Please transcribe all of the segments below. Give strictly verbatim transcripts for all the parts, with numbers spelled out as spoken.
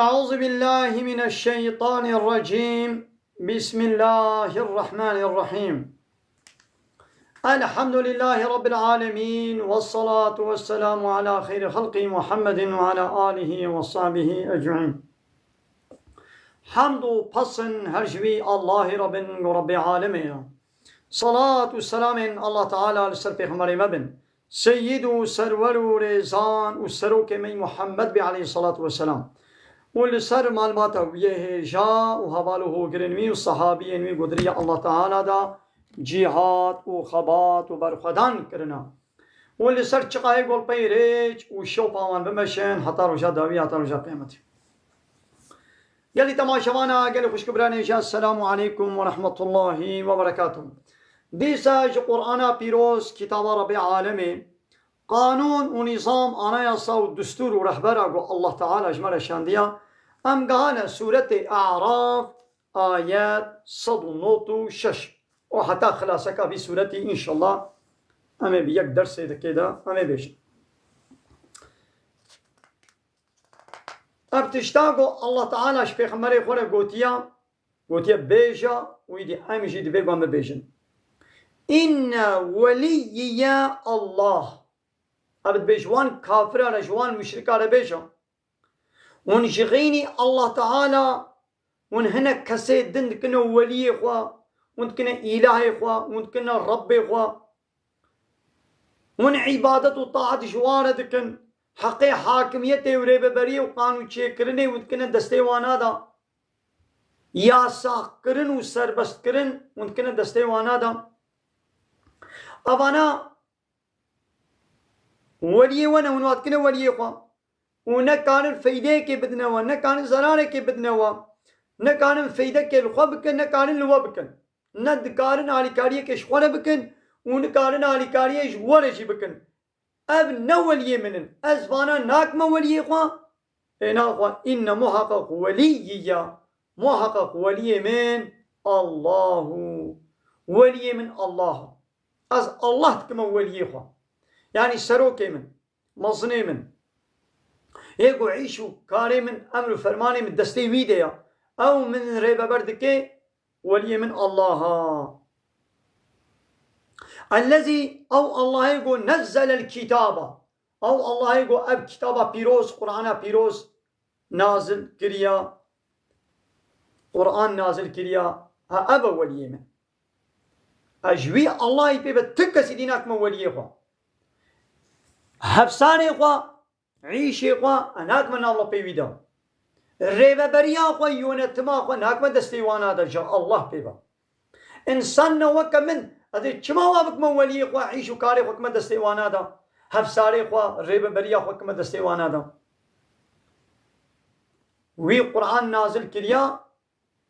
أعوذ بالله من الشيطان الرجيم. بسم الله الرحمن الرحيم. الحمد لله رب العالمين، والصلاة والسلام على خير خلقه محمد وعلى آله وصحبه أجمعين. Hemd û pesn her ji wî Allahê Rabbin û Rabbê alemê ya. Salat û selamên Allah Teala li ser Pêxemberê me bin. Seyyid û serwer û rêzan û serokê me Muhammed bê aleyhissalatu vesselam. Û li ser malbata wî yê hêja û heval û hogirên wî û sahabiyên wî godiriya Allah Teala da cîhat û xebat û berxwedan kirina. Û li ser çiqayê gol peyrêç û şopa wan bimeşin heta roja dawî, heta roja qiyameti. Gelî temaşevana, gelî xwişk û biranê jî, Esselamu aleykum ve rahmetullahi ve berekatuh. Dîsa ji Qur'ana pîroz, kitaba Rebê alemê, qanûn û nîzam, anayasa û destûr û rehbera ku Allah Teala ji me re şandiya, em gihane sûretê A'raf, ayet sed û nod û şeş. Û heta xilaseka vî sûretî, înşallah, em ê bi yek dersê dikê de em ê bêjin. Ev tişta ku Allah Teala ji Pêxemberê xwe re gotiya, gotiye, "Bêje", û îdî em jî divê ku em bibêjin. "Inne weliyye Allah." Ev dibêje wan kafira re, ji wan muşrika re bêje. Hûn ji xeynî Allah Teala, hûn hinek kesê din dikine weliyê xwe, hûn dikine îlahê xwe, hûn dikine Rebbê xwe. Hûn îbadet û taet ji wan re dikin. Heqê hakimiyetê û rêveberiyê û qanûnçêkirinê hûn dikine destê wana de. Yasaqkirin û serbestkirin hûn dikine destê wana de. Evana weliyê we ne, hûn wa dikine weliyê xwe. Û ne karin feydeyekê bidine we, ne karin zerarekê bidine we. Ne karin feydekê li xwe bikin, ne karin li we bikin. Ne dikarin alîkariyekê ji xwe re bikin û nikarin alîkariyê ji we re jî bikin. Ev ne weliyê min in. Ez vana nakime weliyê xwe. Ê naxwe, inne muheqeq weliyye. Muheqeq weliyê min Allahu. Weliyê min Allah. Ez Allah dikime weliyê xwe. Yanî serokê min, mezinê min. Ê ku îş û karê min, emr û fermanê min destê wî de ya. Ew min rêveber dike, weliyê min Allah a. Ellezî, ew Allahê ku nezzelel kitaba. Ew Allahê ku ev kitaba pîroz, Qur'ana pîroz nazil kiriya. Qur'an nazil kiriya. Ha, ev e weliyê min. Ez ji wî Allahî pê ve ti kesî dî nakime weliyê xwe. Hevsarê xwe, îşê xwe, ez nakime nav pê wî de. Rêveberiya xwe, yönetima xwe nakime destê wana de, ji Allah pê ve. Însan ne weke min, ez ê çima wa bikime weliyê xwe, îş û karê xwe kime destê wana de, hevsarê xwe, rêveberiya xwe kime destê wana de. Wî Qur'an nazil kiriya,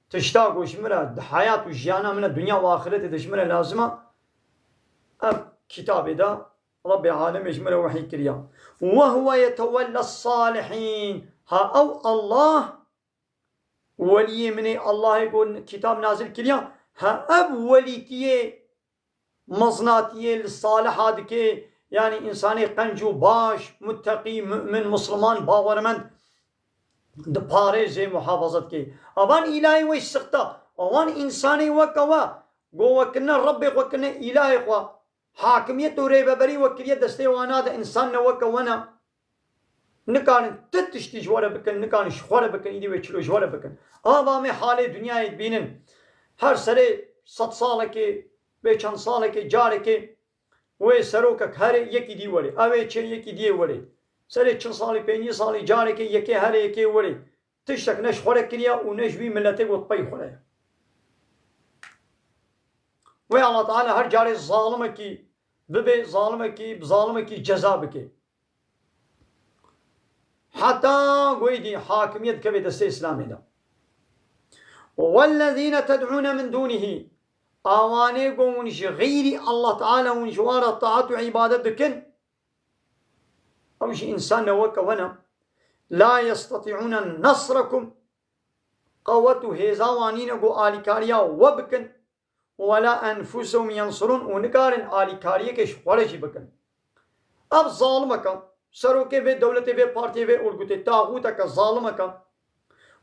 tişta ku ji min re di heyat û jiyana min re, dinya û axiretê de ji min re lazim e, ev kitabê de Rebbê alemê ji min re wehy kiriya. "Ve huve yetewelles salihîn." Ha ew Allah, weliyê min ê, Allahê ku kitab nazil kiriya, ha ev welîtiyê mezinatiyê li saliha dike, yanî însanê qenc û baş, mutteqî, mu'min, misliman, bawermend, diparêze, muhafaza dike. Avan îlahê wê sixta, avan însanê weke we, go we kirine Rebbê xwe, kirine îlahê xwe, hakimiyet û rêveberî we kiriye destê wana de, însan ne weke we ne. Nikarin ti tiştî ji we re bikin, nikarin ji xwe re bikin, îdî wê çilo ji we re bikin. Ava em ê halê dinyayê dibînin. Her serê sed salekê, bê çend salekê, carekê wê serokek here, yekî dî were. Ew ê çê, yekî dî yê were. Serê çil salî, pêncî salî, carekê yekê here, yekê were. Tiştek ne ji xwe re kiriye û ne ji wî miletê got pey xwe re ye. Wê Allah Teala her carê zalimekî bibe, zalimekî, zalimekî ceza bike. Heta goydî hakimiyet keve destê Îslamê de. "Wellezîne ted'ûne min dûnihî", awanê ku hûn ji xeyrî Allah Teala hûn ji wan re taat û îbadet dikin, ew jî însan ne weke we ne. "La yestetî'ûne nesrekum", qewet û hêza wan nîne ku alîkariya we bikin. "Wela enfusehum yensurûn", û nikarin alîkariyekê ji xwe re jî bikin. Ev zalimeke, serokê vê dewletê, vê partiyê, vê urgutê, taxûteke, zalimeke,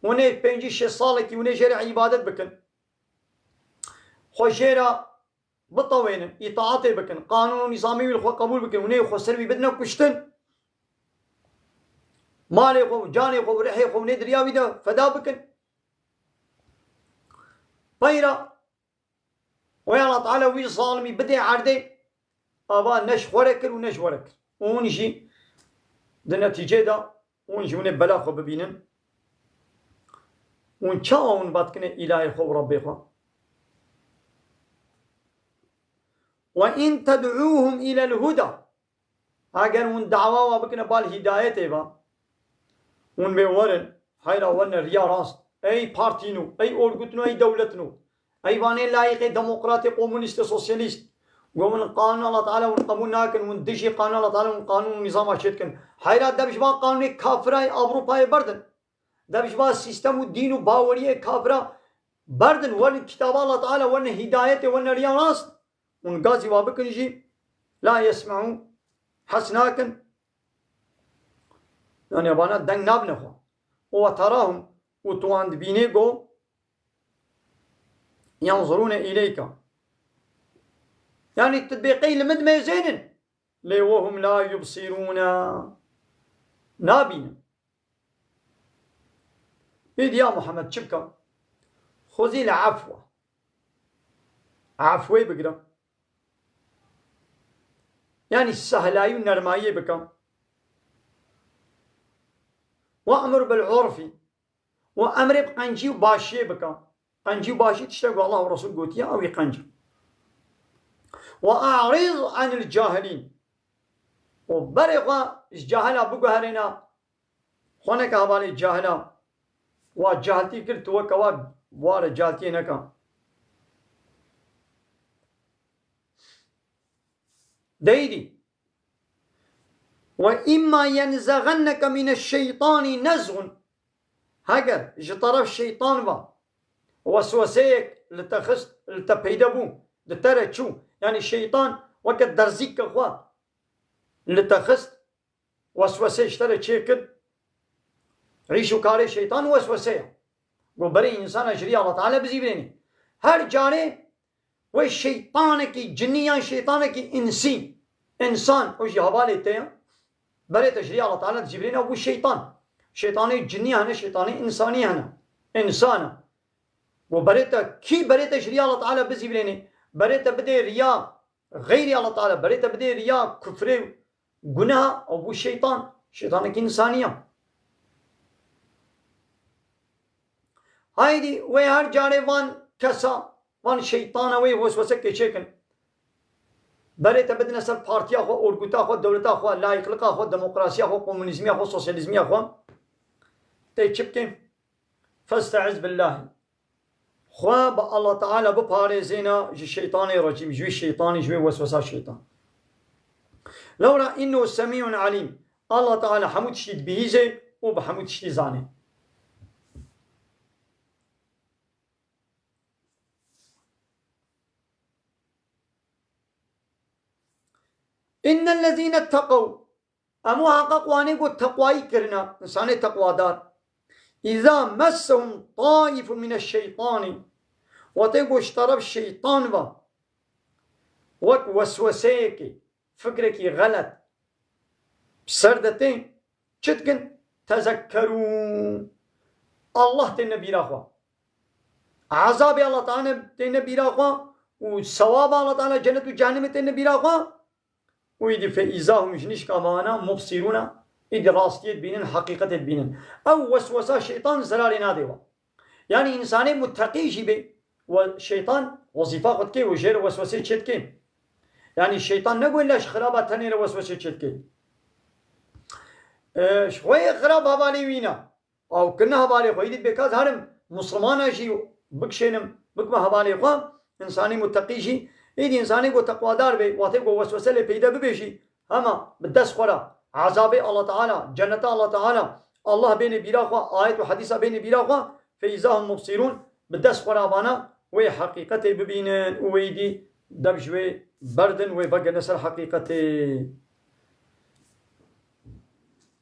Hûn ê pêncî şêst salekî hûn ê jê re îbadet bikin. Xwe jê re bitewênin, îtaatê bikin, qanûn û nîzamê wî li xwe qebûl bikin, hûn ê xwe ser wî bidine kuştin. Malê xwe û canê xwe û rihê xwe hûn ê di riya wî de feda bikin. Peyra wê Allah Teala wî zalimî bidê erdê, ava ne ji xwe re kir û ne ji we re kir. Û hûn jî di netîcê de hûn jî hûn ê bela xwe bibînin. Hûn çawa hûn va dikine îlahê xwe û Rebbê xwe? Ve in ted'ûhum ilel huda. Eger hûn dawa wa bikine bal hîdayetê ve, hûn bê werin, heyra werne riya rast. Ey partîno, ey orgutno, ey dewletno, ey vanê layîqê demokratê, komunîstê, sosyalîst. Go min qanûn Allah Teala hûn qebûl nakin, hûn dijî qanûn Allah Teala hûn qanûn û nîzama çê dikin. Heyra dev ji van qanûnê kafirayê Ewropayê berdin. Dev ji van sîstem û dîn û baweriyê kafira berdin, werin kitaba Allah Teala, werin hîdayetê, werin riya rast. Hûn gazî wa bikin jî, la yesme'û, hes nakin. Yani vana deng nabine xwe. Û ve terahum, û tu wan dibînê go, yanzurûne îleyka. Yani tu dibê qey li min dimêzênin. Lê wehum la yubsirûne. Nabînin. Êdî ya Muhammed çi bike? Xwezî li efwa. Efwê bigire. Yani sehlayî û nermayiyê bike. We'mur bil urfî. Û emrê bi qencî û başiyê bike. Qencî û başî tiştek ku Allah û Resul gotiye, ew ê qenc e. We'arid anil cahilîn. Û berê xwe ji cahila biguherêne, xwe neke hevalê cahila. Wa cahltî kir, tu weke wa ware cahltiyê neke. Deydî. Ve imma yenzexenneke mineşşeytanî nezxun. Heger ji teref şeytan ve wesweseyek li te xist, li te peyde bû, di te re çû. Yani şeytan weke derzîkeke xwe li te xist, weswesê ji te re çêkir. Îş û karê şeytan weswese ye. Go berê însana ji riya Allah Teala bizîvirênê. Her carê wê şeytanekî cinî yan şeytanekî însî, însan, o jî hevalê te ye, berê te ji riya Allah Teala dizîvirêne, bû şeytan. Şeytanê cinî hene, şeytanê însanî hene. Însan e. Go berê te, kî berê te ji riya Allah Teala bizîvirênê, berê te bidê riya xeyrî Allah Teala, berê te bidê riya kufrê û guneha, ew bû şeytan. Şeytanekî însanî ye. Haydî wê her carê van kesa, van şeytana wê weswesekê çêkin. Berê te bidine ser partiya xwe, orguta xwe, dewleta xwe, layîqlika xwe, demokrasiya xwe, komunîzmiya xwe, sosyalîzmiya xwe. Tê çi bikê? Festeiz billahî. Xwe bi Allah Teala biparêzêne ji şeytanê recîm, ji wî şeytanî, ji wê weswesa şeytan. Lewra innehu semî'un alîm. Allah Teala hemû tiştî dibihîzê û bi hemû tiştî zanê. Innellezîne tteqew, em muheqeq wanê ku teqwayî kirine, însanê teqwadar. Îza messehum taîfun mineşşeytanî, wextê ku ji teref şeytan ve wek wesweseyekê, fikrekî xelet bi ser de tê, çi dikin? Tezekkerû. Allah têne bîra xwe. Ezabê Allah Teala têne bîra xwe û sewaba Allah Teala, cennet û cehennemê têne bîra xwe. Û îdî fe îza hum, ji nişka vana mubsirûne, îdî rastiyê dibînin, heqîqetê dibînin. Ew weswesa şeytan zerarê nadê we. Yani însanê muteqî jî bê, we şeytan wezîfa xwe dikê û jê re weswesê çê dikê. Yani şeytan ne ku illa ji xiraba tenê re weswesê çê dikê. E, ji xwe yê xirab hevalê wî ne. Ew kirine hevalê xwe, îdî bêka ez herim Muslimana jî bikişênim, bikime hevalê xwe, însanê muteqî jî, îdî însanê ku teqwadar bê, wextê ku weswese lê peyde bibe jî, hema bi dest xwe re ezabê Allah Teala, cenneta Allah Teala, Allah bêne bîra xwe, ayet û hedîsa bêne bîra xwe, fe îza hum mubsirûn, bi dest xwe re vana wê heqîqetê bibînin û wê îdî dev ji wê berdin, wê vegerine ser heqîqetê.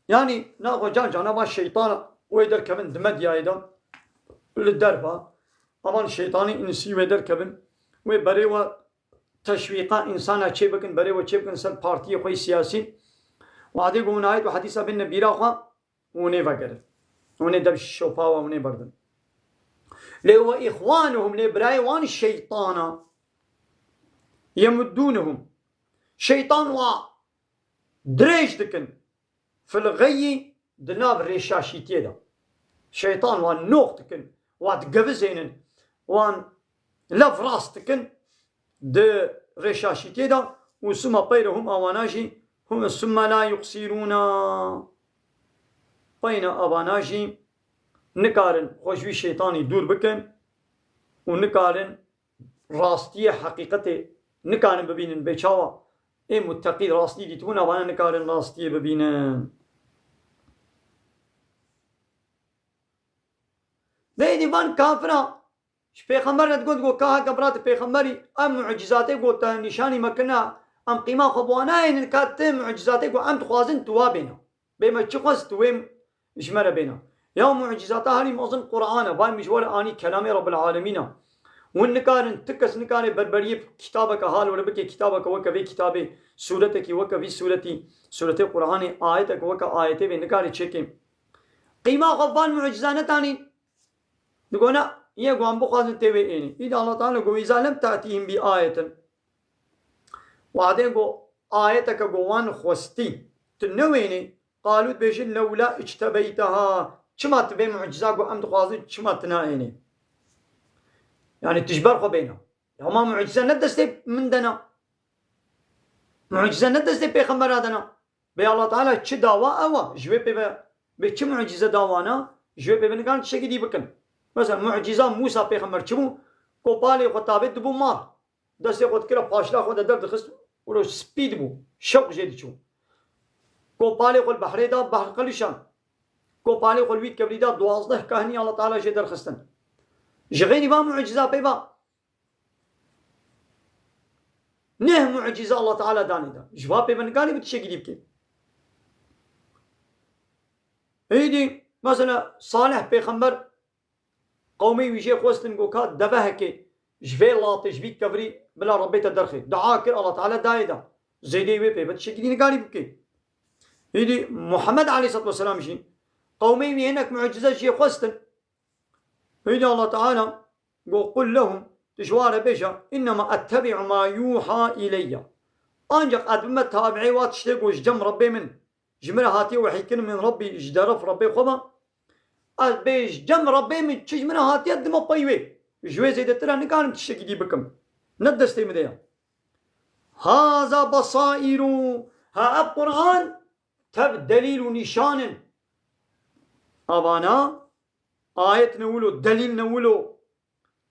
Yani, naxwe can cana va şeytan, wê derkevin di medyayê de, li derva, avan şeytanî însî wê derkevin, wê berê we teşwîqa însana çê bikin, berê we çê bikin ser partiyê xwe yê siyasî. Wadê ku hûn ayet û hedîsa bîne bîra xwe, hûn ê vegerin. Hûn ê dev şopa we hûn ê berdin. Lê we îxwanuhum, lê birayê wan şeytana. Yemuddûnuhum. Şeytan wa dirêj dikin. Fil ğeyyi, di nav rêşaşîtiyê de. Şeytan wan noq dikin, wan digevizênin, wan lev rast dikin di rêşaşîtiyê de û suma peyrehum awana jî hum summa la yuqsirûna. Peyna avana jî nikarin xwe ji wî şeytanî dûr bikin û nikarin rastiyê, heqîqetê nikarin bibînin. Bê çawa ê mutteqî rastî dîtibûn, avana nikarin rastiyê bibînin. Vê dîvan kafira ji pêxember re digot, got, ka heke birate pêxemberî, em mucizatê got te nîşanî me kirina, em qîma xwe bi wan nayênin, ka ti mucizatê got em dixwazin tu wa bêne. Bê me çi xwest tu wê ji me re bêne. Ya mucizata herî mezin Qur'an e, vay min ji we re anî kelamê Rabbil Alemîn e. Hûn nikarin, ti kes nikare berberiyê kitabeke hal were bike, kitabeke weke vê kitabê, sûretekî weke vî sûretî, sûretê Qur'anê, ayeteke weke ayetê vê nikare çêkê. Qîma xwe van muciza netanîn. Digo ne, yê ku em bixwazin tê wê ênê. Îdî Allah Teala go, "Îza lem te'tîhim bi ayetin." Wadê go, ayeteke go wan xwestî, tu newênê, qalû dibêjin, "Lewla ictebeyteha." Çima tu vê muciza go em dixwazin, çima tu naênê? Yani tu ji ber xwe bêne. Ya ma mucize ne destê min de ne. Mucize ne destê pêxembera de ne. Bê Allah Teala çi dawa ewa, ji wê pê ve bê çi mucize dawana, ji wê pê ve nikarin tiştekî dî bikin. Mesela muciza Musa pêxember çi bû? Kopalê xwe tavê dibû mar. Destê xwe dikira paşla xwe de derdixist, wilo spî dibû. Şewq jê diçû. Kopalê xwe li behrê da, behr qilişan. Kopalê xwe li wî kevirî da, duwazdeh kahinî Allah Teala jê derxistin. Ji xeyrî va muciza pê va. Neh mucize Allah Teala danê da. Ji va pê ve nikarî bi tiştekî dî bikê. Êdî, mesela Salih pêxember qewmê wî jê xwestin go ka devehekê ji vê latê, ji vî kevirî bila Rebbê te derxê. Dua kir, Allah Teala dayê da. Zêdê wê pê ve tiştekî dî nikarî bikê. Êdî Muhammed aleyhisselatu vesselam jî qewmê wî hinek mucize jê xwestin. Hêdî Allah Teala got, "Qul lehum", tu ji wan re bêje, "Innema ettebi'u ma yuha ileyye." Ancak ez dibime tabi'ê wa tiştê ku ji cem Rebbê min, ji min re hatiye wehîkirin min Rebbî, ji deref Rebbê xwe ve. Ez bê ji cem Rebbê min çi ji min re hatiye dime pey wê. Ji wê zêdetir e nikarim tiştekî dî bikim. Ne destê min de ye. Haza basairu. Ha ev Qur'an tev delîl û nîşan in. Avana ayet ne wilo, delîl ne wilo.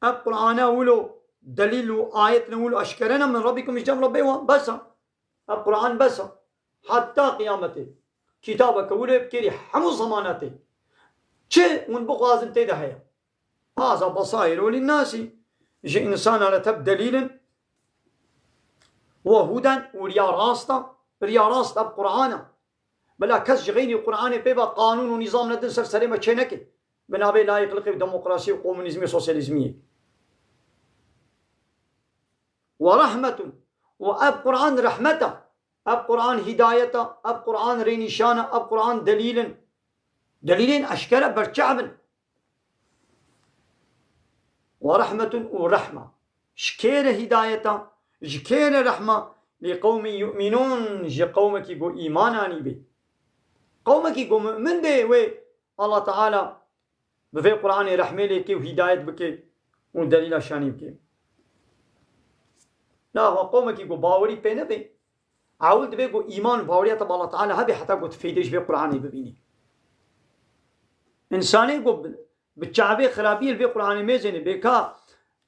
Ev Qur'ana wilo, delîl û ayet ne wilo, eşkere ne min Rabbikum ji cem Rabbê wan. Bes e. Ev Qur'an bes e. Heta qiyametê. Kitabeke wilo yê bi kêrî hemû zemanatê. Çi hûn bixwazin tê de heye. Haza basairu linnasî. Ji însana re tev delîl in. Ve huden û riya rast e. Riya rast ev Qur'an e. Bila kes ji xeynî Qur'anê pê ve qanûn û nîzam nedin ser serê me çê neke. Bi navê layîqliqê û demokrasiyê û komunîzmê û sosyalîzmiyê. Ve rehmetun. Û ev Qur'an rehmet e. Ev Qur'an hîdayet e. Ev Qur'an rênîşan e. Ev Qur'an delîl in. Delîlên eşkere berçav in. Ve rehmetun û rehma. Ji kê re hîdayeta, ji kê re rehma? Li qewmî yu'minûn, ji qewmekî ku îman anî bê. Qewmekî ku mu'min bê, wê Allah Teala bi vê Qur'anê rehmê lê kê û hîdayet bike û delîla şanî bike. Naxwe qewmekî ku bawerî pê nebe, ewil dibe ku îman û baweriya te bi Allah Teala hebe heta ku tu feydê ji vê Qur'anê bibînî. Însanê ku bi, bi çavê xirabiyê li vê Qur'anê mêzêne, bê ka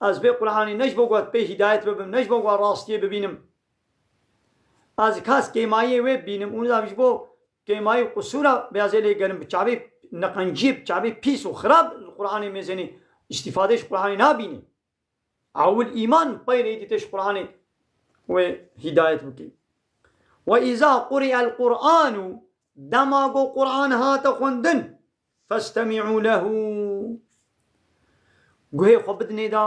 ez vê Qur'anê ne ji bo ku ez pê hîdayet bibim, ne ji bo ku ez rastiyê bibînim. Ez kas kêmayiyê wê bibînim û nizam ji bo kêmayî û qusûra beyazê lê gerim, bi çavê neqenciyê, bi çavê pîs û xirab li Qur'anê mêzêne, îstîfadê ji Qur'anê nabîne. Ewil îman, peyre êdî tê ji Qur'anê wê hîdayet bikî. Ve îza quri'el Qur'anu, dema ku Qur'an hate xwendin, فاستمعوا له. Guhê xwe bidinê de,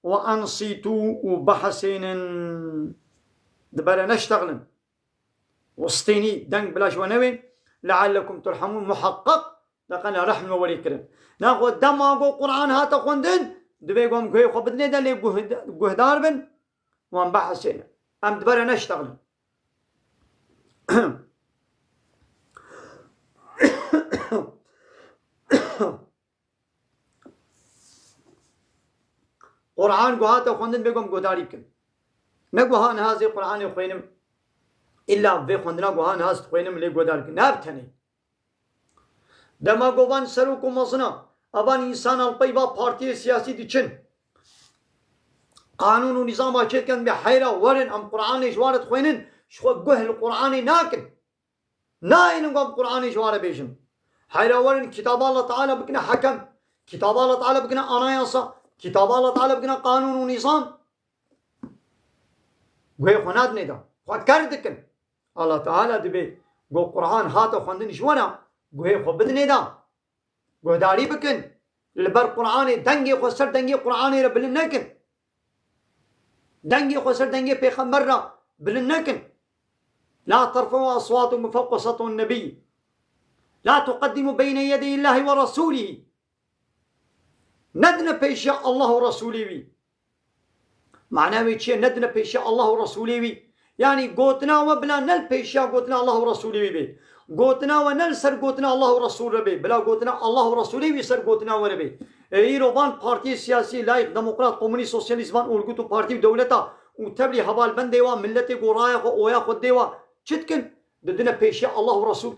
وأنصتوا û bihesênin. Dibere neştexlin. Û stênî deng bila ji we newên. لعلكم ترحمون. Muheqeq deqena rehm we werê kirin. Naxwe dema ku Quran hate xwendin, divê ku em guhê xwe bidinê de lê guh-, guhdar bin. Wan behsê ne. Em dibere neştexlin. Quran guhate xwendin bê ku em guhdarî bikin. Ne guha niha zê Quranê xwênim. Îlla vê xwendina guha niha ez dixwênim lê guhdar bikin. Ne bi tenê. Dema ku van serok û mezina, evan însan li pey va partiyê siyasî diçin. Qanûn û nîzama çêdikin bê heyra werin em Qur'anê ji wan re dixwênin, ji xwe guh li Qur'anê nakin. Nayênin ku em Qur'anê ji wan re bêjin. Heyra werin kitaba Allah Teala bikine hekem, kitaba Allah Teala bikine anayasa, kitaba Allah Teala bikine qanûn û nîzam. Guhê xwe nadinê de. Xwe ker dikin. Allah Teala dibê, go Qur'an hate xwendin ji we re, guhê xwe bidinê de. Guhdarî bikin. Li ber Qur'anê dengê xwe ser dengê Qur'anê re bilind nekin. Dengê xwe ser dengê Pêxember re bilind nekin. لا ترفعوا أصواتكم فوق صوت النبي. لا تقدموا بين يدي الله ورسوله. Nedine pêşiya Allah û Resûlê wî. Mana wê çi ye? Nedine pêşiya Allah û Resûlê wî. Yanî gotina we bila ne li pêşiya gotina Allah û Resûlê wî bê. Gotina we ne li ser gotina Allah û Resûl re bê. Bila gotina Allah û Resûlê wî ser gotina we re bê. Ê îro van partiyê siyasî, layîk, demokrat, komunîst, sosyalîst, van orgut û partî û dewleta û tevlî hevalbendê wa, milletê ku raya xwe, oya xwe dê wa çi dikin? Didine pêşiya Allah û Resûl.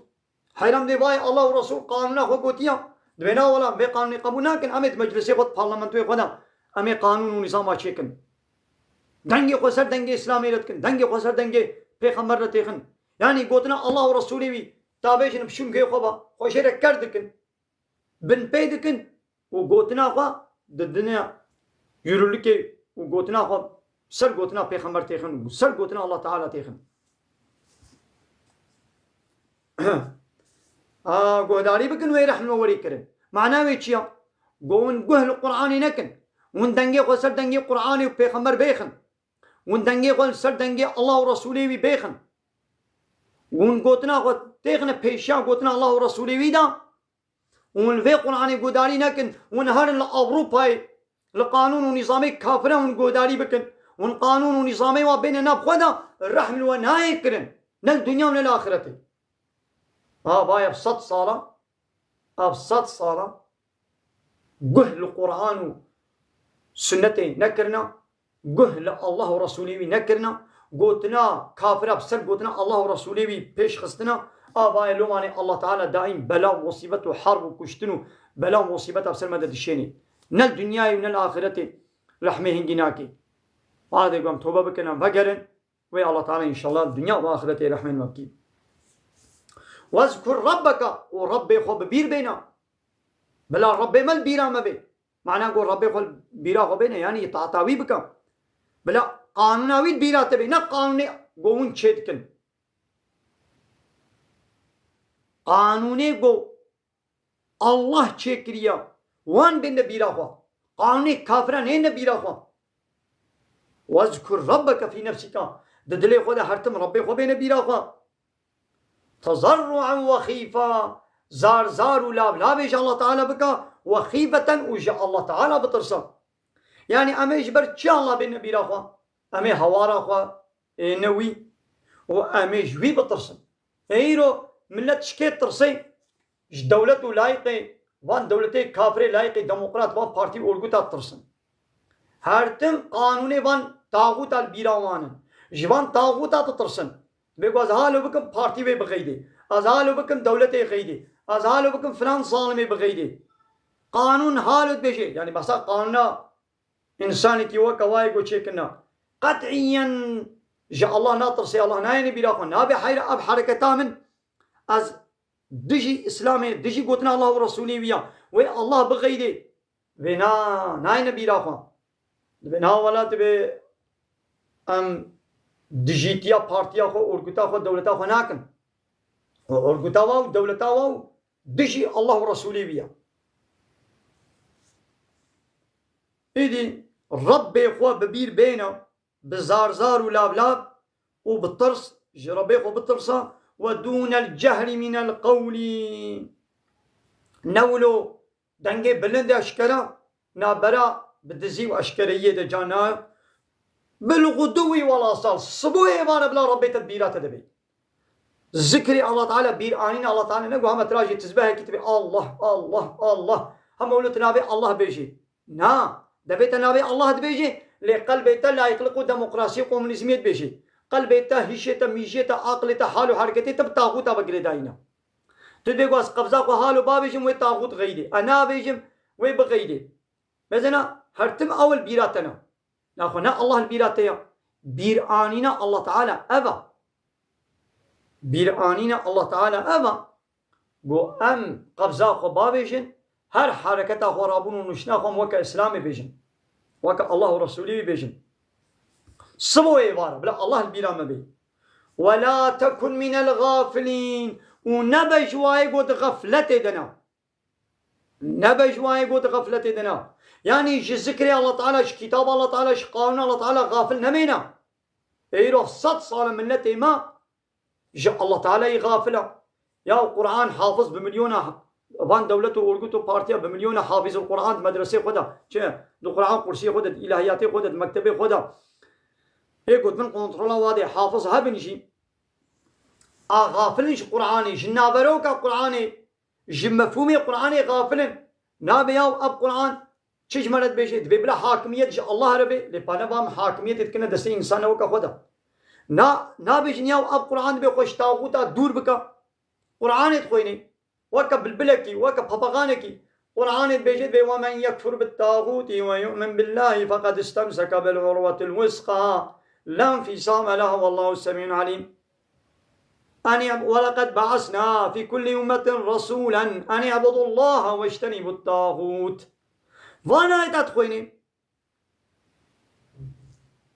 Heyran dê vay Allah û Resul qanûna xwe gotiya. Dibê na wela vê qanûnê qebûl nakin. Em ê di meclisê xwe, di parlamentoyê xwe de em ê qanûn û nîzama çêkin. Dengê xwe ser dengê Îslamê re dikin. Dengê xwe ser dengê Pêxember re têxin. Yanî gotina Allah û Resulê wî ta bêjin bi şûnkê xwe ve xwe jê re ker dikin. Binpê dikin. û gotina xwe didine yürürlükê û gotina xwe ser gotina Pêxember têxin û ser gotina Allah Teala têxin. A, guhdarî bikin wê rehmê werî kirin. Mana wê çi ya? Go hûn guh li Qur'anê nekin. Hûn dengê xwe ser dengê Qur'anê û Pêxember bêxin. Hûn dengê xwe ser dengê Allah û Resûlê wî bêxin. Hûn gotina xwe têxine pêşiya gotina Allah û Resûlê wî de. Hûn li vê Qur'anê guhdarî nekin. Hûn herin li Ewropayê, li qanûn û nîzamê kafire hûn guhdarî bikin. Hûn qanûn û nîzamê wa bêne nav xwe de, rehm li we nayê kirin. Ne li dinya û ne li axiretê. Ha, va ev sed sala, ev sed sala guh li Qur'an û sunnetê nekirina, guh li Allah û Resûlê wî nekirina, gotina kafira bi ser gotina Allah û Resûlê wî pêş xistina, a va yê lomanê Allah Teala daîm bela û musîbet û herb û kuştin û bela û musîbeta bi ser me de dişênê. Ne li dinyayê û ne li axiretê rehmê hingî nakê. Badê ku em tobe bikin, em vegerin, wê Allah Teala înşallah dinya û axiretê rehmên me bikî. Wezkur Rabbeke, û Rabbê xwe bi bîr bêne. Bila Rabbê me li bîra me bê. Mana ku Rabbê xwe li bîra xwe bêne, yanî îtaeta wî bike. Bila qanûna wî li bîra te bê, ne qanûnê ku hûn çê dikin. Qanûnê ku Allah çêkiriya, wan bêne bîra xwe. Qanûnê kafiran hêne bîra xwe. Wezkur Rabbeke fî nefsika. Di dilê xwe de her tim Rabbê xwe bêne bîra xwe. Tezerru'en ve xîfa, zar zar û lav lavê ji Allah Teala bika, ve xîfeten û ji Allah Teala bitirsa. Yanî em ê ji ber çi Allah bêne bîra xwe? Em ê hawara xwe êne wî û em ê ji wî bitirsin. Ê îro millet ji kê tirsê? Ji dewlet û layîqê van dewletê kafirê, layîqê demokrat van partî û orguta tirsin. Her tim qanûnê van taxûta li bîra wan in. Ji van taxûta ditirsin. Dibê ku ez halo bikim partî wê bixeydê. Ez halo bikim dewletê xeydê. Ez halo bikim filan zalimê bixeydê. Qanûn halo dibêje. Yanî behsa qanûna însanekî weke wayê ku çêkirina. Qet'iyen ji Allah natirsê, Allah nayêne bîra xwe. Nabê heyra ev hereketa min ez dijî Îslamê, dijî gotina Allah û Resûlê wî ya. Wê Allah bixeydê. Vê na, nayne bîra xwe. Dibê na wela dibê em dijîtiya partiya xwe, orguta xwe, dewleta xwe nakin. Û orguta wa û dewleta wa û dijî Allah û Resûlê wî ye. Îdî Rebbê xwe bi bîr bêne, bi zar zar û lav lav û bi tirs, ji Rebbê xwe bitirse, we dûnel cehrî mînel qewlî. Ne wilo dengê bilind eşkera, nabera bi dizî û eşkereyiyê de cana. Bil xuduwî wal asal, sibo êvara bila Rebbê te di bîra te de bê. Zikrê Allah Teala, bîr anîna Allah Teala, ne ku hema tirajê tizbehekî tu bê Allah, Allah, Allah. Hema wilo tu navê Allah bêjî. Na, devê te navê Allah dibêjî, lê qelbê te layîqliq û demokrasî û komunîzmê dibêjî. Qelbê te, hişê te, mîjiyê te, aqilê te, hal û hereketê te bi taxûta ve girêdayî ne. Tu dibê ku ez qebza xwe halo babêjim, wê taxût xeydê. E nabêjim, wê bixeydê. Mezena her tim ew li bîra te ne. Naxwe ne Allah li bîra te ya. Bîranîna Allah Teala ev e. Bîranîna Allah Teala ev e. Ku em qebza xwe bavêjin, her hereketa xwe rabûn û nuştina xwe em weke Îslamê bêjin. Weke Allah û Resûlê wî bêjin. Sibo êvara, bila Allah li bîra me bê. Ve la tekun mînel gafilîn. Û nebe ji wayê ku di xefletê de ne. Nebe ji wayê ku di xefletê de ne. Yanî ji zikrê Allah Teala, ji kitaba Allah Teala, ji qanûna Allah Teala xafil nemêne. Ê îro sed sal e milletê me ji Allah Tealayî xafil e. Ya Quran hafiz bi milyona, van dewlet û örgüt û partiya bi milyona hafizul Quran di medresê xwe de, çi, di Quran kursiyê xwe de, di ilahiyatê xwe de, di mektebê xwe de. Ê ku di bin kontrola wa de hafiz hebin jî, a xafilin ji Quranê, ji naveroka Quranê, ji mefhûmê Quranê xafilin. Nabe yaw ev Quran çi ji me re dibêje? Dibê bila hakimiyet ji Allah re bê, lê pa ne va em hakimiyetê dikine destê însan weke xwe de. Na, nabêjin yaw ev Quran dibê xwe ji taxûta dûr bike. Quranê dixwênê, weke bilbilekî, weke papaxanekî. Quranê dibêje dibê, "Ve men yekfur bit taxûtî ve yu'min billahî feqed istemseke bil urwetil wusqa, la nfîsame leha wallahu semî'un alîm." Enî-, "Ve leqed be'esnâ fî kullî ummetin resûlen enî'budullâhe veçtenîbut tağût." Van ayeta dixwênê.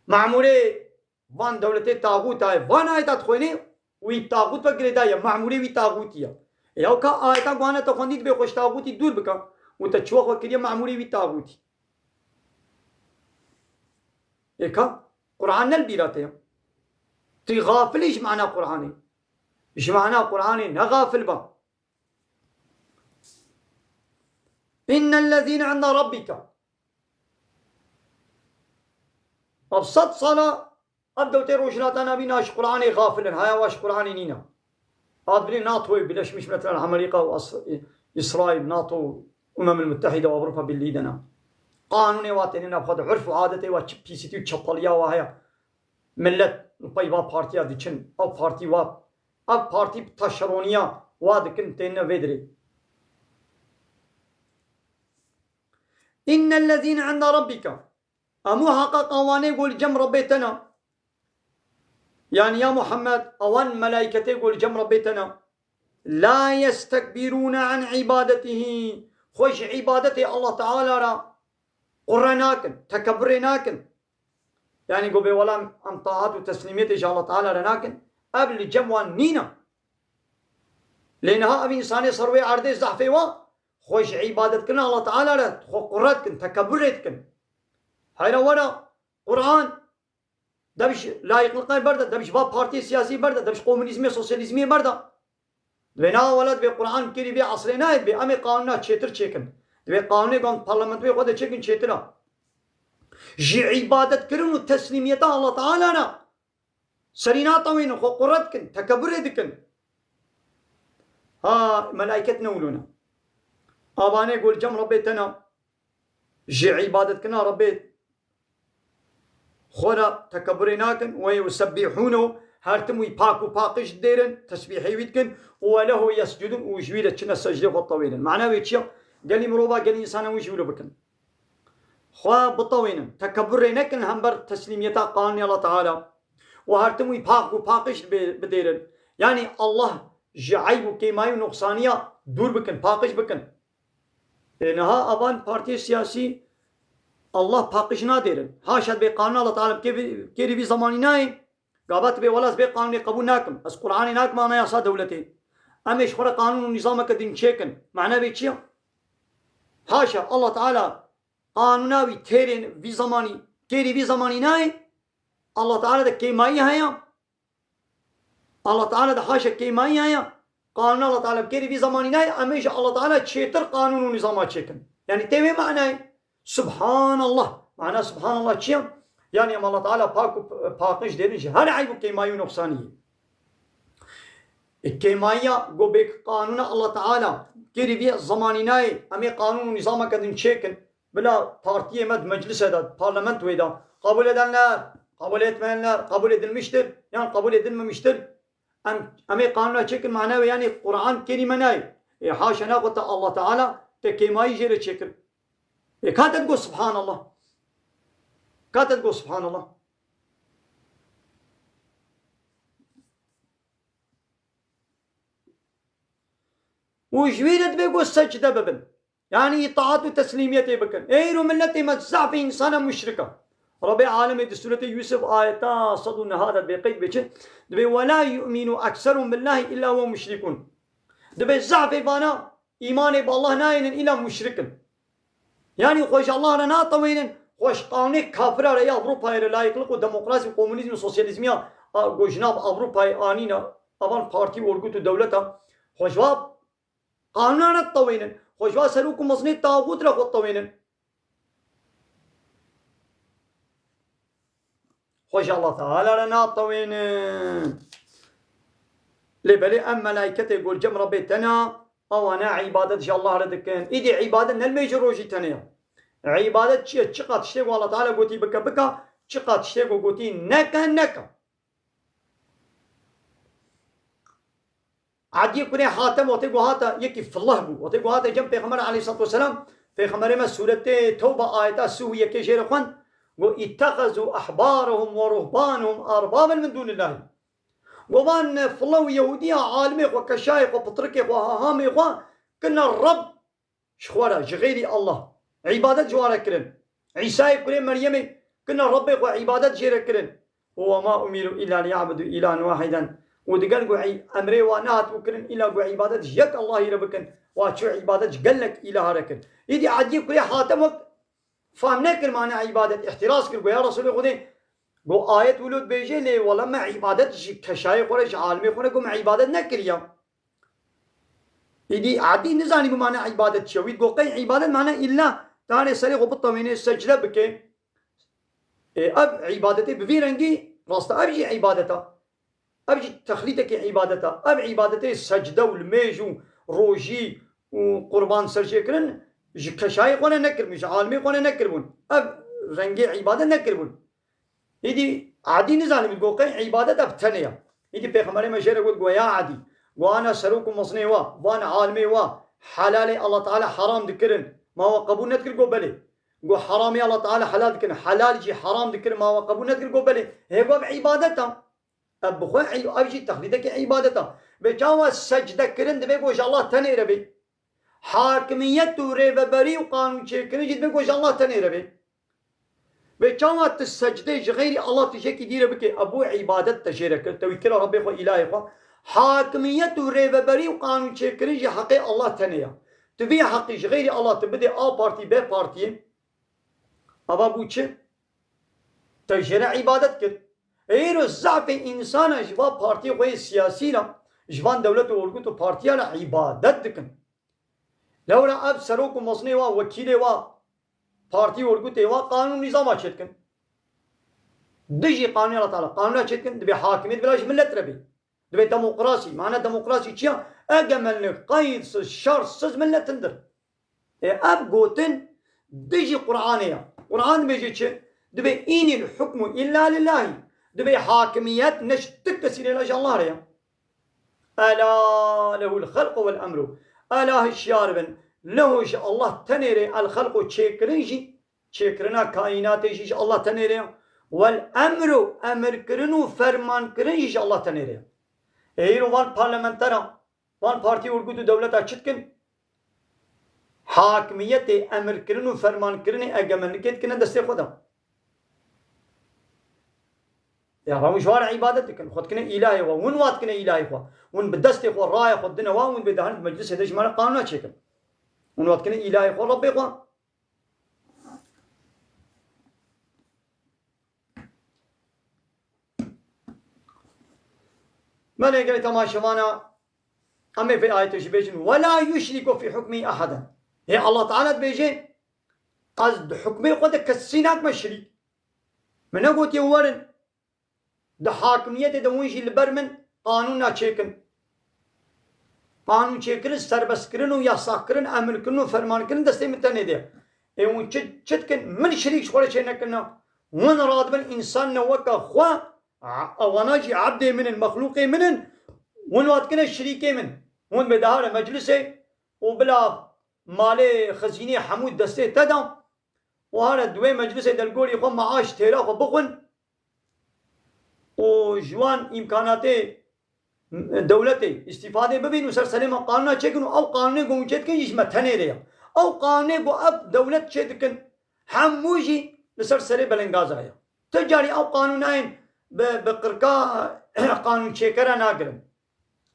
Mamûrê van dewletê taxûta ye. Van ayeta dixwênê, wî taxût ve girêdaye. Mamûrê wî taxûtî ye. E, ya ka ayeta guhane te xwendî dibê xwe ji taxûtî dûr bike. Û te çiwa xwe kiriye mamûrê wî taxûtî. Ê ka, Quran ne li bîra te ye. Tu xafilî ji mana Quranê. Ji mana Quranê ne xafil be. Innellezîne inde rabbike. Ev sed sala ev dewtê Rojhilata Navîn a ji Quranê xafil in. Haya wa ji Quranê nîne. Adbirê NATOyê, Birleşmiş Milletler, Amerîka û As-, Îsraîl, NATO û Umemil Muttehîde û Ewropa Birlîhî de ne. Qanûnê wa têne nav xwe de, urf û adetê wa, çi pîsîtî û çepeliya wa heye. Millet li pey va partiya diçin. Ev partî wa, ev partî bi taşeroniya wa dikin, têne vê dirê. Innellezîne inde rabbike. Hemû heqeqa wanê ku li cem Rebbê te ne. Yanî ya Muhammed, ewan melaîketê ku li cem Rebbê te ne. La yestekbîrûne an îbadetihî. Xwe ji îbadetê Allah Teala re qure nakin, tekebburê nakin. Yanî ku bê wela em taat û teslîmiyetê ji Allah Teala re nakin. Ev li cem wan nîne. Lê niha ev însanê ser wê erdê zehfê wa, xwe ji îbadetkirina Allah Teala re xwe qure dikin, tekebburê dikin. Heyra were Quran, dev ji layîqliqê berde, dev ji va partiyê siyasî berde, dev ji komunîzmê, sosyalîzmê berde. Divê na welat vê Quran kêrî vê esrê nayê, divê em ê qanûna çêtir çêkin. Divê qanûnê ku em parlamentoyê xwe de çêkin çêtir e. Ji îbadetkirin û teslîmiyeta Allah Teala re serî natewînin, xwe qure dikin, tekebburê dikin. Ha, melaiket ne wilo ne. Avanê ku li cem Rebbê te ne. Ji îbadetkirina Rebbê xwe re tekebburê nakin. Ve yusebbihûnehu, her tim wî pak û paqij didêrin, tesbîhê wî dikin. Û ve lehu yescudûn, û ji wî re çine secdê xwe tewênin. Mana wê çi ye? Gelî mirova, gelî însana wî jî wilo bikin. Xwe bitewênin. Tekebburê nekin hember teslîmiyeta qanûnê Allah Teala. Û her tim wî pak û paqij bê-, bidêrin. Yanî Allah ji eyb û kêmayî û nuqsaniya dûr bikin, paqij bikin. Ê, niha avan partiyê siyasî Allah paqij nadêrin. Haşa, divê qanûna Allah Teala bi kê-, kêrî vî zemanî nayê. Gava tu bê wela ez vê qanûnê qebûl nakim. Ez Quranê nakim anayasa dewletê. Em ê ji xwe re qanûn û nîzameke din çêkin. Mana vê çi ye? Haşa, Allah Teala qanûna wî têrên vî zemanî, têrî vî zemanî nayê. Allah Teala de kêmayî heye. Allah Teala de haşa kêmayî heye. Qanûna Allah Teala bi têrî vî zemanî nayê. Em ê ji Allah Teala çêtir qanûn û nîzama çêkin. Yanî tê wê manayê. Subhanallah. Mana Subhanallah çi ye? Yanî em Allah Teala pak û p-, paqij dêrin ji her eyb û kêmayî û noqsaniyê. E, kêmayiya go bê qanûna Allah Teala têrî vî zemanî nayê, em ê qanûn û nîzameke din çêkin. Bila partiyê me di meclisê de, parlamentoyê de, qebûl edenler, qebûl etmeyenler, qebûl edilmiştir, yan qebûl edilmemiştir. Em, em ê qanûna çêkin, mana wê yanî Quran kêrî me nayê. E, haşa naxwe te Allah Teala te kêmayî jê re çêkir. E, ka te digot Subhanallah. Ka te digot Subhanallah. Û ji wî re dibe ku secde bibin. Yanî îtaat û teslîmiyetê bikin. Ê îro miletê me zehfê însana muşrik e. Rebê alemê di sûretê Yûsif ayeta sed û neh de dibê qeyd bê çi? Dibê, "Ve la yu'minu ekserum billahi illa ve muşrikun." Dibê zehfê vana îmanê bi Allah nayênin îla muşrik in. Yanî xwe ji Allah re natewênin, xwe ji qanûnê kafira re ya Ewropayê re layîqlik û demokrasî û komunîzm û sosyalîzmiya a, ku ji nav Ewropayê anîne, avan partî û orgut û dewleta, xwe ji va qanûna re tewênin, xwe ji va serok û mezinê taxût re xwe tewênin. Xwe ji Allah Teala re natewênin. Lê belê em melayketê gor cem Rebbê tena, ewana îbadet ji Allah re dikin. Îdî îbadet ne li mêj û rojî tenê ye. Îbadet çi ye? Çiqa tiştê ku Allah Teala gotî bike, bike. Çiqa tiştê ku gotî neke, neke. Ediyê kurê Hatem wextê ku hate yekî filih bû. Wextê ku hate cem Pêxember aleyhissalatu vesselam, Pêxemberê me sûretê Tewbe ayeta sî û yekê jê re xwend, got, "İttehazu ahbarahum ve ruhbanahum arbaben min dunillahi." Got, "Van filih û Yehûdiya alimê xwe, keşayê xwe, pitrikê xwe, hahamê xwe kirine Reb ji xwe re, ji xeyrî Allah. Îbadet ji wan re kirin. Îsayê kurê Meryemê kirine Rebbê xwe, îbadet jê re kirin. Û ve ma umiru illa liya'budu ilahen wahiden." Û digel ku ey-, emrê wan nehatibû kirin, îla ku îbadet ji yek Allahî re bikin. Wa çû îbadet ji gelek îlaha re kir. Îdî Ediyê kurê Hatem wek fam nekir mane îbadet, îhtiraz kir, got, "Ya Resulê Xwedê, got, ayet wilo dibêje, lê wela me îbadet ji keşayê xwe re, ji alimê xwe re, got, me îbadet nekiriya." Îdî Edî nizanî bi mane îbadet çi ye. Wî got, "Qey îbadet mane îlla tanê serê xwe bitewêne, secde bike." E, ev îbadetê bi vî rengî rast e. Ev jî îbadeta. Ev jî texlîtekî îbadeta. Ev îbadetê secde û limêj û rojî û qurban serjêkirin ji keşayê xwe re nekiribûn, ji alimê xwe re nekiribûn. Ev rengê îbadet nekiribûn. Îdî Edî nizanî bû, got, qey îbadet ev tenê ye. Îdî Pêxemberê me jê re got, got, "Ya Edî, got, ana serok û mezinê wa, van alimê wa, helalê Allah Teala heram dikirin. Ma we qebûl nedikir?" Got, "Belê." Got, "Heramê Allah Teala helal dikirin, helal jî heram dikirin, ma we qebûl nedikir?" Got, "Belê." Hê got, "Ev îbadet e." Ev bi xwe ey-, ev jî texlîdekî îbadet e. Bê çawa secde kirin divê ku ji Allah tenê re bê. Hakimiyet û rêveberî û qanûn çêkirin jî divê ku ji Allah tenê re bê. Bê çawa tu secdê ji xeyrî Allah tiştekî dî re bikê, ev bû îbadet te jê re kir, te wî kira Rebbê xwe, îlahê xwe. Hakimiyet û rêveberî û qanûn çêkirin jî heqê Allah tenê ye. Tu vî heqî ji xeyrî Allah tu bidê A partî, B partiyê. Ava bû çi? Te jê re îbadet kir. Îro zafê însana ji van partiyê xwe yê siyasî re, ji van dewlet û orgut û partiya re îbadet dikin. Lewra ev serok û mezinê wa, wekîlê wa, partî û orgutê wa qanûn nîzama çêdikin. Dijî qanûna Allah Teala, qanûna çêdikin, divê hakimiyet bila ji millet re bê. Divê demokrasî. Mane demokrasî çi ya? Egemenlik, qeydsiz, şertsiz millet hindir. E, ev gotin dijî Qur'anê ya. Qur'an dibêje çi? Dibê, "Înil hukmu illa lillahi." Dibê hakimiyet ne ji ti kesî lê la ji Allah re ya. Ela lehul xelqu vel emru. Ela hişyar bin. Lehu ji Allah tenê re el xelqu çêkirin jî, çêkirina kaînatê jî ji Allah tenê re ya. Vel emru, emirkirin û fermankirin jî ji Allah tenê re ya. Ê îro van parlamenteran, van partî, urgut û dewleta çi dikin? Hakimiyetê emirkirin û fermankirinê egemenlikê dikine destê xwe de. Ya, hûn ji wan re îbadet dikin. Xwe dikine îlahê xwe. Hûn wa dikine îlahê xwe. Hûn bi destê xwe, raya xwe dine wa, hûn bê de herin di meclisê de ji me re qanûna çêkin. Hûn wa dikine îlahê xwe, Rebbê xwe. Belê gelê temaşevana, em ê vê ayetê jî bêjin, "Ve la yuşriku fî hukmî ehaden." Hê Allah Teala dibêje, "Ez di hukmê xwe de kesî nakime şirîk." Min negotiye werin, di hakimiyetê de hûn jî li ber min qanûna çêkin. Qanûn çêkirin, serbestkirin û yasakkirin, emrkirin û fermankirin destê min tenê de ye. Ê hûn çi, çi dikin? Min şirîk ji xwe re çênekirina. Hûn radibin însan ne weke xwe, a-, ewana jî ebdê min in, mexlûqê min in. Hûn wa dikine şirîkê min. Hûn bê dihare meclisê û bila malê xezînê hemû destê te da. Û hare di wê meclisê de li gorî xwe maaş têra xwe bixwin. Û ji wan îmkanatê dewletê îstîfadê bibîn û ser serê me qanûna çêkin û ew qanûnê ku hûn çêdikin jî ji me tenê re ye. Ew qanûnê ku ev dewlet çêdikin, hemû jî li ser serê belengaza ye. Tu carî ew qanûnayên bi, bi qirka qanûnçêkere nagirin.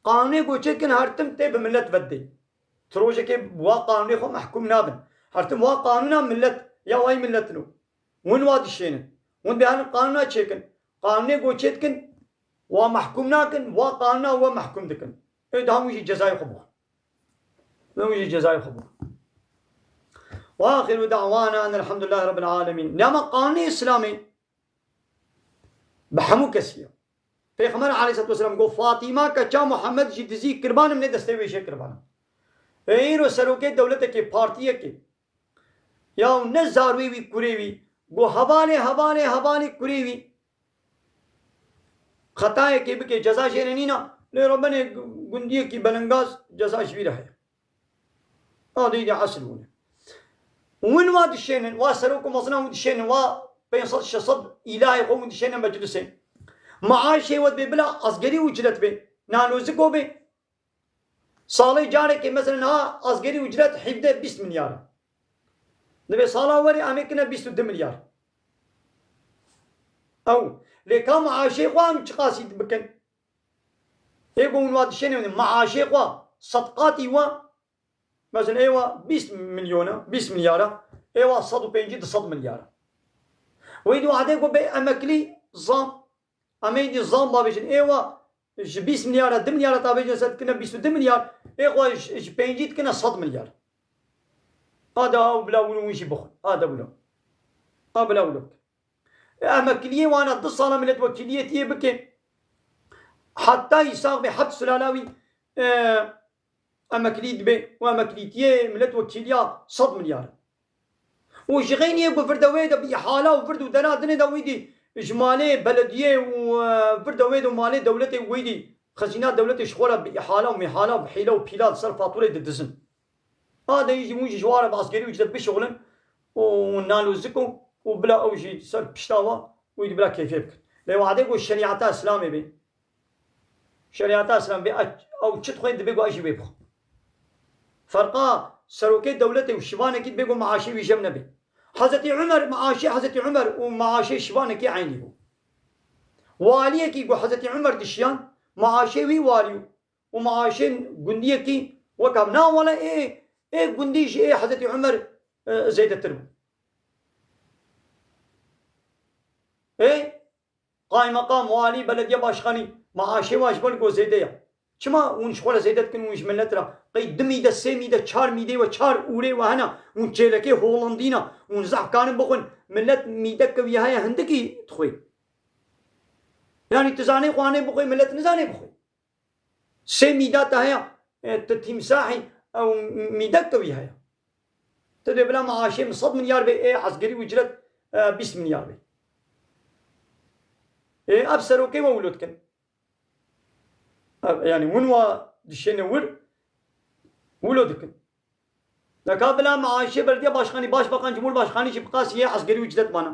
Qanûnê ku çêdikin her tim tê bi millet ve didê. Tu rojekê wa qanûnê xwe mehkûm nabin. Her tim wa qanûna millet, ya wayî millet no. Hûn wa dişênin. Hûn dê herin qanûna çêkin. Qanûnê ku çêdikin, wa mehkûm nakin, wa qanûna we mehkûm dikin. Ê daha hûn jî cezayê xwe bixwin. Hûn jî cezayê xwe bixwin. Ve axiru da'wana enelhamdulillahî rabbil alemîn. Nema qanûnê Îslamê bi hemû kesî ye. Pêxember aleyhisselatu vesselam got, "Fatîma keça Muhammed jî dizî kirbanim nê destê wê jê kirbanim." Ê îro serokê dewletekê, partiyekê, ya ne zarwê wî kurê wî, got, "Hevalê, hevalê, hevalê kurê wî." Xetayekê bike, ceza jê re nîna, lê rebenê gundiyekî belengaz ceza ji wî re heye. Adî de esl hûn e. Hûn wa dişênin, wa serok û mezina hûn dişênin, wa pênc sed şeş sed îlahê xwe hûn dişênin meclisê. Maaşê we dibê bila asgerî ucret bê, nanoziko bê. Salê carekê mesela niha asgerî ucret hevdeh bîst milyar e. Dibê sala werê em ê kine bîst û du milyar. Ew, lê ka maaşê xwe em çiqasî bikin? Ê ku hûn wa dişêne, maaşê xwe sed qatî wa, mesela ê wa bîst milyon e, bîst milyar e, ê wa sed û pêncî du sed milyar e. Wê di wadê ku bê emeklî zam, em ê dî zam babêjin, ê wa ji bîst milyar e, du milyar e ta bêjin ser dikine bîst û du milyar, ê xwe ji, ji pêncî dikine sed milyar. A de ew bila wilo hûn jî bixwin. A de wilo. A bila wilo bikin. Emekliyê wana du sala milletvekiliyê tiyê bike. Heta îsax bê heft sulala wî, e, emeklî dibe û emeklîtiyê milletvekiliya sed milyar. Û ji xeyniyê ku vir de wê de bi îhala û vir û dera dinê de wî dî ji malê belediyê û, e, vir de wê de malê dewletê wî dî xezîna dewletê ji xwe re bi îhala û mîhala û bi hîle û pîla li ser faturê didizin. A de jî hûn jî ji wan re bi asgerî ucret bişixulin û nalo ziko û bila ew jî ser pişta wa û êdî bila keyfê bikin. Lê wadê ku şerîeta Îslamê bê, şerîeta Îslam bê, ew çi dixwê dibê ku ez jî wê bixwim. Ferqa serokê dewletê û şivanekî dibê ku maaşê wî jev nebe. Hezretî Umer, maaşê Hezretî Umer û maaşê şivanekî eynî bû. Waliyekî ku Hezretî Umer dişiyan, maaşê wî walî û maaşên gundiyekî wek hev. Na wele ê, ê gundî ji ê Hezretî Umer, e, zêdetir bû. Ê qaymeqam, walî, belediye başkanî maaşê wan ji ber ku zêde ye. Çima hûn ji xwe re zêde dikin, hûn ji milet re? Qey du mîde, sê mîde, çar mîdê we, çar ûrê we hene, hûn çêlekê Holandî ne, hûn zehf karin bixwin, milet mîdeke wî heye hindikî dixwê. Yanî tu zanê xwe anê bixwê, milet nizanê bixwê. Sê mîda te heye, e, tu tîmsahî, ew mîdek te wî heye. Tu dê bila maaşê min sed milyar bê, ê asgerî ucret, e, bîst milyar bê. Ê, ev serokê we wilo dikin. Ev, yanî hûn wa dişêne wir, wilo dikin. Neka bila maaşê belediye başkanî, başbakan, cumhurbaşkanî jî bi qasî yê asgerî ucret mane.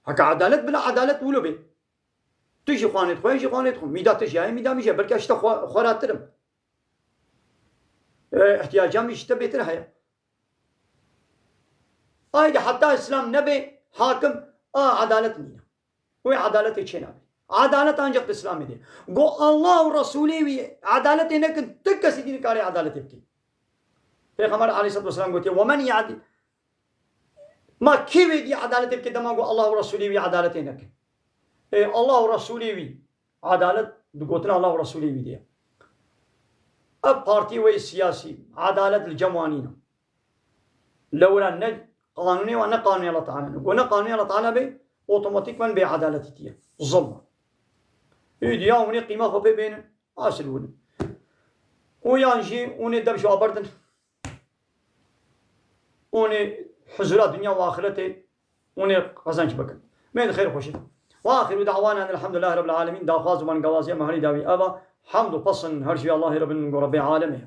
Heke edalet bila edalet wilo bê. Tu jî xwanê dixwe, ez jî xwanê dixwim. Mîda tu jî heye, mîda min jî heye. Belkî ez ji te xwe, xweratir im. E, ihtiyaca min ji te bêtir heye. Haydi heta Îslam nebe hakim, a edalet nîne. Wê edaletê çênabe. Edalet ancak di Îslamê de. Go Allah û Resûlê wî edaletê nekin, ti kesî dî nikare edaletê bike. Pêxember aleyhissalatu vesselam gotiye, "Ve men ya'dil." Ma kê wê dî edaletê bike dema go Allah û Resûlê wî edaletê nekin? Ê, Allah û Resûlê wî edalet, di gotina Allah û Resûlê wî de ye. Ev partî wê siyasî, edalet li cem wan nîne. Lewra ne qanûnê wan, ne qanûnê Allah Teala ne. Go ne qanûnê Allah Teala be, otomatîkman bê edaletî tiye. Zulm. Ê diya hûnê qîma xwe pê bênin, asil hûn. Û yan jî hûnê dev ji aberdin. Hûnê huzura dinya û axiretê, hûnê qezenc bikin. Mê di xêr xweşî. Ve axiru da'wana elhamdulillahi rabbil alemin. Daxwaz û bangewaziya me herî dawî eva. Hamd û pesin her jî Allahê Rabbin go Rabbê alemê.